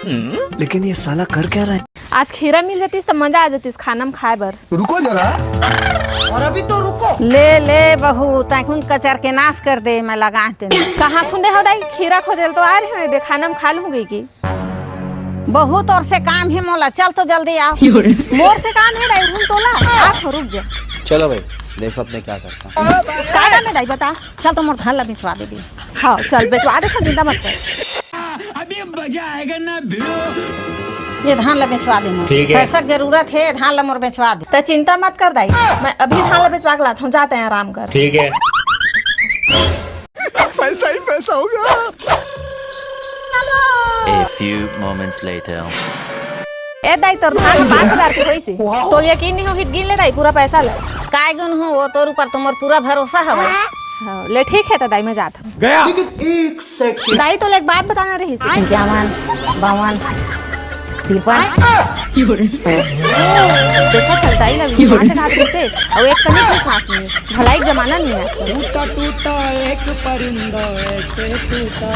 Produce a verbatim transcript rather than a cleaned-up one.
लेकिन ये साला कर क्या रहा है? आज खीरा मिल जातिस त मजा आ जातिस खाना म खाए बर। रुको जरा। और अभी तो रुको। ले ले बहू, तैं कुन कचर के नाश कर दे, मैं लगा तेने। कहाँ खुंदे हो दाई? खीरा खोजे ल तो आ रहे हो, दे खाना म खा लूंगी की। बहुत और से काम है मोला, चल तो जल्दी आओ। मोर से काम है दाई, हुन तोला। आ तो रुक जा। चलो भाई, देखो अब मैं क्या करता हूँ। का काम है दाई, बता। चल तो मोर धान ला बेचवा देबे। हाँ चल, बेचवा दे, चिंता मत कर। अभी मजा आएगा ना भिड़ो। ये धान ला बेचवा दे मोर। ठीक है। पैसा के जरूरत है, धान ला मोर बेचवा दे। त चिंता मत कर दाई, मैं अभी धान ला बेचवा के लात हूँ, जा तैं आराम कर। ठीक है। पैसा ही पैसा होगा। A few moments later. ए दाई, तोर धान पाँच हजार के होइस हे। तोला यकीन नहीं होही त गिन ले दाई पूरा पैसा ला। काय गुन हूँ, वो तोर ऊपर तो मोर पूरा भरोसा हवय। हाँ, ले ठीक है त दाई, मैं जात हूँ। गया। दाई, तोला एक बात बताना रहिस। इक्यावन, बावन, तिरपन। देखो, चल दाई ला विश्वास घात रहिस हे, अउ एक कनिक विश्वास नहीं है। भलाई के जमाना नहीं है आजकल। टूटा टूटा एक परिंदा ऐसे टूटा।